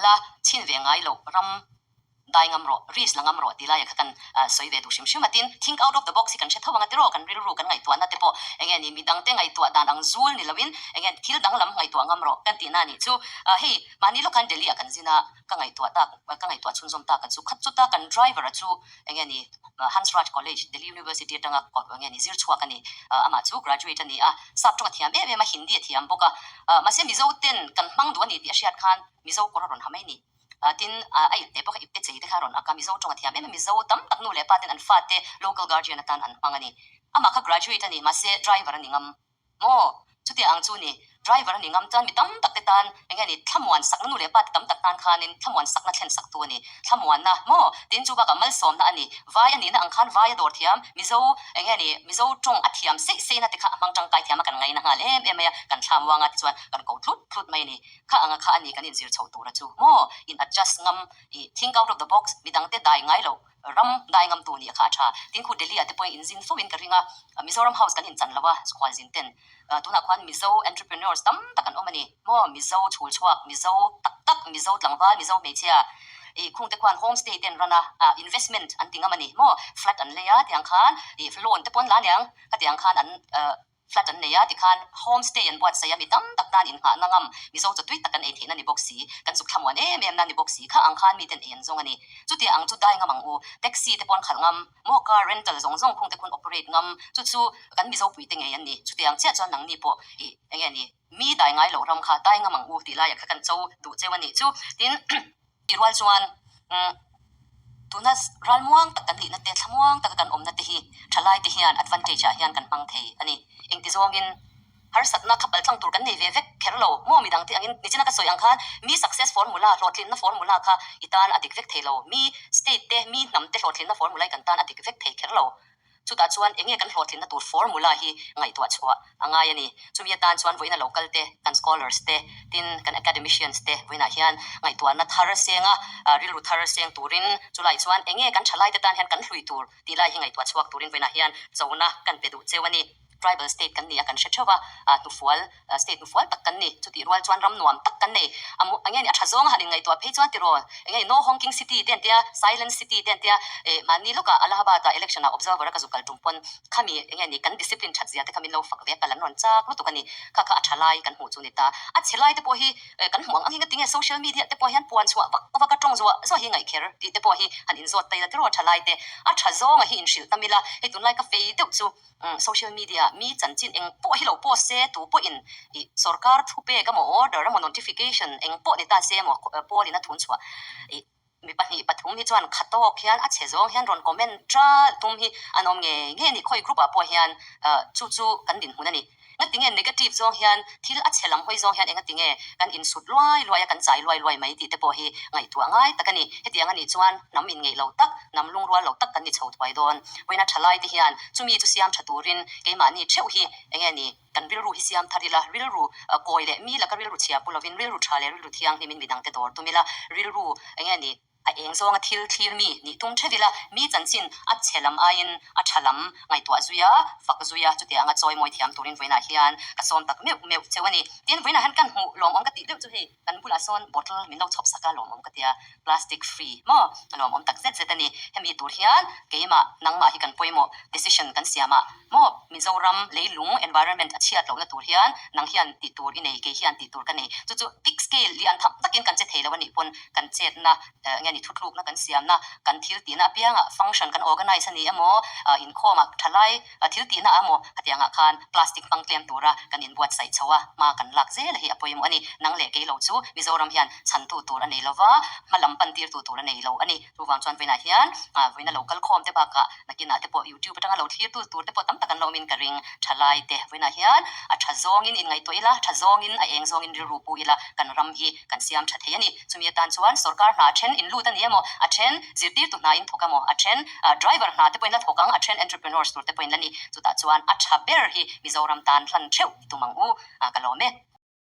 la chhin ve ngai loh ram dai ngam rawh, risk la ngam rawh tih laiah kha kan sawi ve duh hrim hrim a. Tin, think out of the box hi kan hre tho ang a tiraw, kan rilru kan ngaihtuahna te pawh eng nge ni midangte ngaihtuah dan ang zul ni loin eng nge thil danglam ngaihtuah ngam rawh kan tihna a nih chu. Hei mahni lawk khan Delhi ah kan zin a, ka ngaihtuah tak, ka ngaihtuah chhunzawm tak a chu khat chuta kan driver a chu eng nge ni Hansraj College, Delhi University atanga eng nge ni zir chhuak a ni. Amah chu graduate a ni a, sap tawng a thiam em em a, Hindi a thiam bawk a. Mahse Mizo ten kan hmang duh a ni tih a hriat khan Mizo kawr a rawn ha mai a ni. Tin, a ipte bawk a, ipte chei te kha a rawn ak a, Mizo tawng a thiam em em, Mizo tam tak nu leh pa ten an fate local guardian atan an hmang a ni. Amah kha graduate a ni, mahse driver a ni ngam maw? Chutia ang chu ni, driver a ni ngam chuan mi tam tak te tan eng nge ni thlamuan sakna nu leh pa te tam tak tan khanin thlamuan sakna thlen sak tu a ni. Thlamuanna maw? Tin chu bakah malsawmna a ni. Vai a nihna ang khan vai a dawr thiam, Mizo eng nge ni Mizo tawng a thiam seih seihna te kha a hmang tangkai thiam a kan ngaina nghal em em mai a, kan thlamuanga tichuan kan ko tlut tlut mai a ni. Kha anga kha a ni kan inzir chhoh tura chu maw in adjust ngam i think out of the box midangte dai ngai loh ram dai ngam tu nih kha a tha. Tin khu Delhi ah te pawhin inzin fo in ka ring a, Mizoram house kan inchan lo a khual zin ten tunah khuan Mizo entrepreneurs tam tak an awm a ni maw Mizo chhul chhuak Mizo tak tak Mizo tlangval Mizo hmeichhia i khung te khuan home stay te an run a investment an ti ngam a ni maw flat an lei a tiang khan i loan te pawh an la aniang khatiang khan an Flat an nei a, tikhan home stay an buatsaih a, mi tam tak tan inngahna ngam Mizo chaw tui tak kan ei theihna ni bawk si, kan zuk thlamuan em em na ni bawk si, kha ang khan miten ei an zawng a ni. Chutia ang chu dai ngam ang u, taxi te pawh an khalh ngam, maw car rental zawng zawng khung te khun operate ngam, chu chu kan Mizo pui te ngei an ni. Chutia ang chiah chuan nangni pawh i eng nge ni, mi dai ngai loh ram kha dai ngam ang u tih laiah kha kan cho duh cheu a nih chu. Tin. Tih rual chuan tuna ralmuang tak kan nihna te, thlamuang taka kan awmna te hi thalai te hian advantage ah hian kan hmang thei a ni. Engti zawngin harsatna kha paltlang tur kan nei ve vek kher lo maw midang te angin nichina ka sawi ang khan mi success formula, hlawhtlinna formula kha i tan a dik vek thei lo. Mi state te, mi hnam te hlawhtlinna formula hi kan tan a dik vek thei kher lo. Chutah chuan enge kan hlawhtlinna tur formula hi ngaihtuah chhuah a ngai a ni. Chumi atan chuan vawiina lo kal te, kan scholars te, tin kan academicians te vawiinah hian ngaihtuahna thar senga rilru thar seng turin chulai chuan enge kan thalai te tan hian kan hlui tur tih lai hi ngaihtuah chhuak turin vawiinah hian chona kan pe duh cheu a ni. Tribal state kan ni a kan hre theuh a, hnufual State hnufual tak kan ni. Chutih rual chuan ram nuam tak kan nei. A enge ni a tha zawng a han inngaihtuah phei chuan tiraw enge ni no honking city te an tia, silent city te an tia, eh mahni lawkah Allahabad ah election ah observer a ka zuk kal tum pawn khami enge ni kan discipline that zia te kha min lo fak ve a kal an rawn chak lutuk a ni. Kha kha a tha lai kan hmuh chu ni ta. A chhe lai te pawh hi kan hmuh ang ang hi ngatinge social media te pawh hian puan chhuah vak vak a tawng zuah zuah hi ngaih kher tih te pawh hi han inzawt ta ila tiraw tha lai te a tha zawng a hi inhrilh tam ila hei tunlai ka fei deuh chu Social media mi chanchin eng pawh hi lo post se, tu pawhin ih sorkar thu pek emaw order emaw notification eng pawh ni ta se emaw pawlin a thun chhuah ih mi pahnih pathum hi chuan kha tawk hian a chhe zawng hian rawn comment ṭal tum hi an awm ngei ngei a ni. Khawi group ah pawh hian chu chu kan dinhmun a ni. Ngatinge negative zawng hian thil a chhe lam hawi zawng hian engatinge kan insut luai luai a, kan chai luai luai mai tih te pawh hi ngaihtuah ngai tak a ni. Hetiang a nih chuan hnam inngeih lo tak, hnam lungrual lo tak kan ni chho thuai dawn. Vawiina thalai te hian chumi chu siam tha turin keimahni theuh hi enge ni kan rilru hi siam thar ila, rilru kawi leh mi laka rilru chhia pu lovin rilru tha leh rilru thianghlimin midangte dawr tum ila, rilru enge ni A eng zawnga thil thlir mi nih tum theuh ila, mi chanchin a chhe lam aiin a tha lam ngaihtuah zui a, fak zui a, chutiang a chawi mawi thiam turin vawiinah hian ka sawm tak meuh meuh cheu a ni. Tin, vawiinah hian kan hmuh lawmawm ka tih deuh chu hei kan bulah sawn bottle min lo chhawp sak a lawmawm ka tia, plastic free maw a lawmawm tak zet zet a ni. Hemi tur hian keimah nangmah hi kan pawimawh decision kan siam a maw Mizoram leilung environment a chhiat lohna tur hian nang hian tih tur i nei, kei hian tih tur ka nei. Chu chu big scale lian tham takin kan che thei lo a nih pawn kan chetna nge ni thutlukna kan siamna kan thil tihna apiangah function kan organize a ni emaw inkhawmah thalai thil tihna ah emaw khatiangah khan plastic hmang tlem tura kan inbuatsaih chho a, hma kan lak zel hi a pawimawh a ni. Nang leh kei lo chu Mizoram hian chhantu tur a nei lo va, hma lam pan tirtu tur a nei lo a ni. Chuvang chuan vawiinah hian vawiina lo kal khawm te bakah nakinah te pawh YouTube atanga lo thlir tu tur te pawh tam tak an lo awmin ka ring thalai te. Vawiinah hian a tha zawngin inngaihtuah ila, tha zawngin a eng zawngin rilru pu ila kan ram hi kan siam tha thei a ni. Chumi atan chuan sorkar hna a then in lut a ni emaw, a then zirtirtu hna in thawk emaw, a then driver hna te pawhin la thawk ang, a then entrepreneurs tur te pawhin la ni. Chutah chuan a tha ber hi Mizoram tan hlan theuh i tum ang u, ka lawm e.